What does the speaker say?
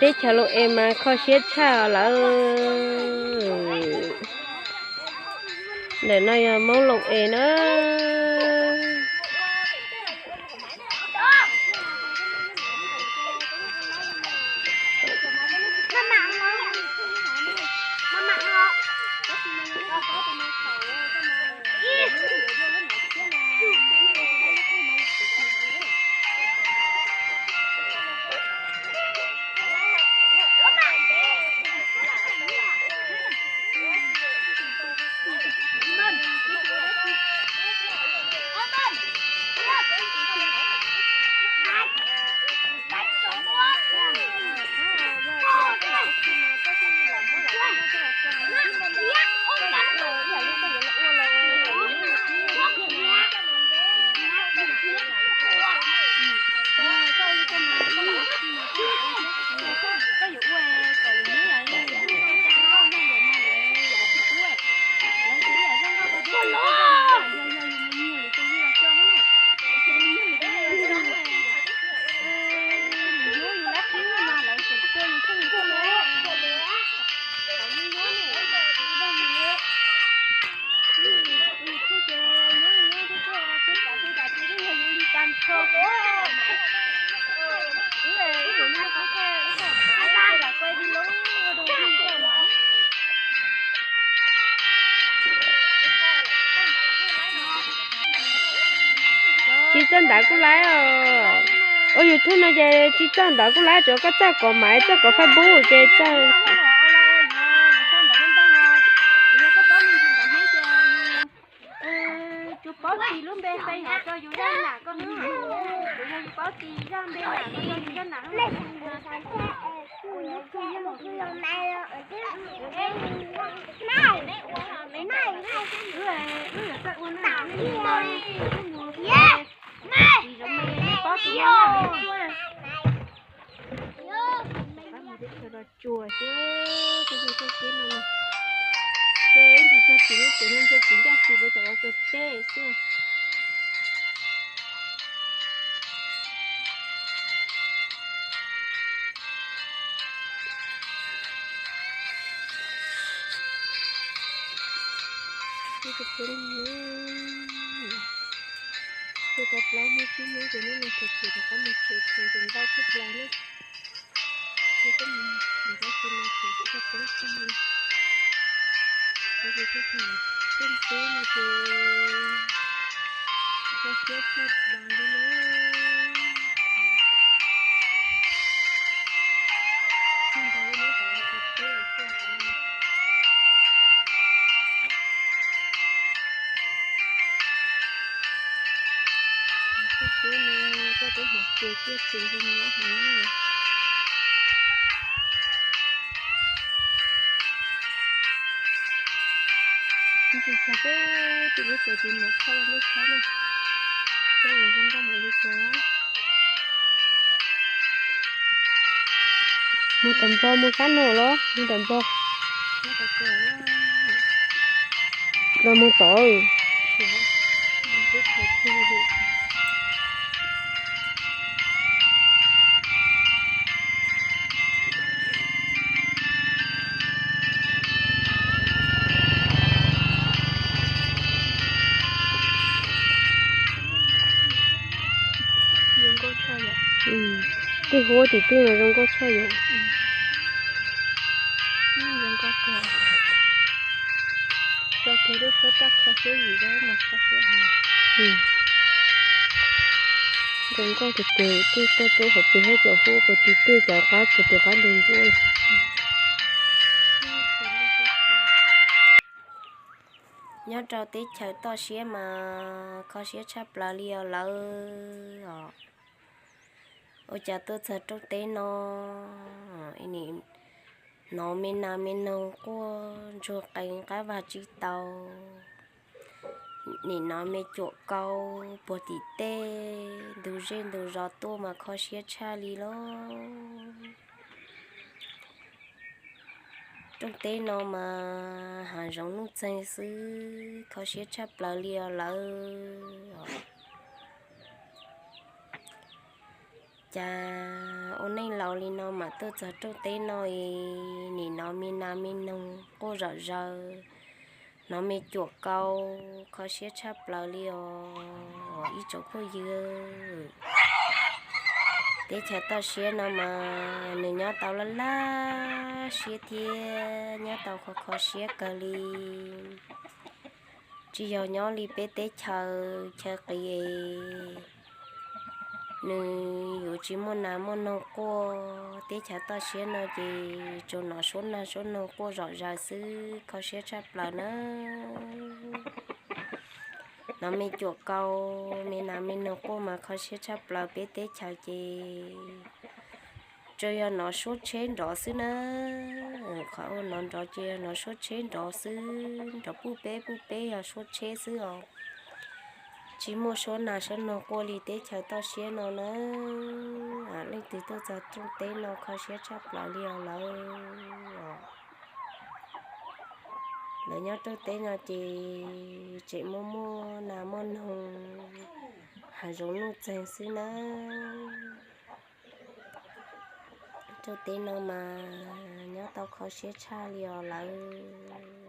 Teb chaws Loos Es mas kho siab tshaj lawm. Ntawm no yog Hmoob Loos Es na. Tsis txawj ntawv kuj laib os. Ua YouTube no ces tsis txawj ntawv kuj laib, tsuav koj txawj kov maiv, txawj kov Facebook ces txawj. Tsuas paub tis lub npe Xais Hauv rau yus zaj nam koj hnub, yog yus paub tis zaj npe nam koj rau yus zaj nam. Wb yuav txawj ua na, wb mus, tsis zoo me paub tus me nyuam me tuaj. Pab mus teb chaws Los Tsuas xwb, teb chaws toj siab no na. Ces ib ntsis txog tim lub tsev no ntshe tsis ncaj tsis pab tom ua kawg teb xwb. Tus tau plaub hnub tsib hnub ces hnub no txog tim rov qab mus tsev, tsev ntau tshaj plaws na. Ces koj mus mus rau tim no ces koj tau poob tag li. Ces tus tub hluas Tooj Teb no ces kho siab tshaj plaws li na. Txog ntawd lawm, tus tub hluas Tooj Teb lawm tuaj ntawd. Txog teb no, koj teb hov ces tiaj tus zoo nyob heev na. Ib ntsis txog pem tim lub tsev tim mus thauj lub tshab na, peb yuav zoo nkauj mus li cas. Mus tom npog mus sab no los mus tom npog. Los mus tod. Tej huab tim twg no zoo nkauj tshaj yom. Zoo nkauj kawg. Tso kiag lub suab raj kho siab yim, mas kho siab heev. Zoo nkauj tiag tiag, tej toj roob hauv pes hab cov huab puas tim tej cov qab puas tim qab ntug ntsuab. Nyob rau teb chaws toj siab mas kho siab tshaj plaws li os lawm os. Ua cas tuaj txog rooj teb no, nim hnov me nas me noog quaj ntsuag qees qab vag tsib taug, nim hnov me cuam kaub puag tim tej ntug zej ntug zos tuaj mas kho siab tshaj li lauj. Rooj teb no mas hav zoov nuj txeeg xwb, kho siab tshaj plaws li os lawm os. Cas ua neej laus li no mam tuaj txog rooj teb no es nim no me nas me noog quaj zom zaws, hnov me cuam kau, kho siab tshaj plaws li os ib tsoom phooj ywg. Teb chaws toj siab no mas nws nyob tau laj laj siab thiab nyob tau kho kho siab kawg li. Tsis yog nyob li peb teb chaws chaw qis es nws yuav tsis muaj nas muaj noog quaj. Teb chaws toj siab no ces tsuas hnov suab nas suab noog quaj zom zaws xwb, kho siab tshaj plaws na. Hnov me cuam kau, me nas me noog quaj mas kho siab tshaj plaws. Peb teb chaws ces tsuas yog hnov suab tsheb nrov xwb na. Qhov ua nrov nrov ces yog hnov suab tsheb nrov xwb, nrov puj peb puj peb yog suab tsheb xwb os. Tsis muaj suab nas suab noog quaj li teb chaws toj siab no na. Leej twg tuaj txog rooj teb no kho siab tshaj plaws li os lawv. Lawv nyob rooj teb no ces tseem muaj muaj nas muaj noog, hav zoov nuj txeeg xwb na. Rooj teb no mas nyob tau kho siab tshaj li os lawv.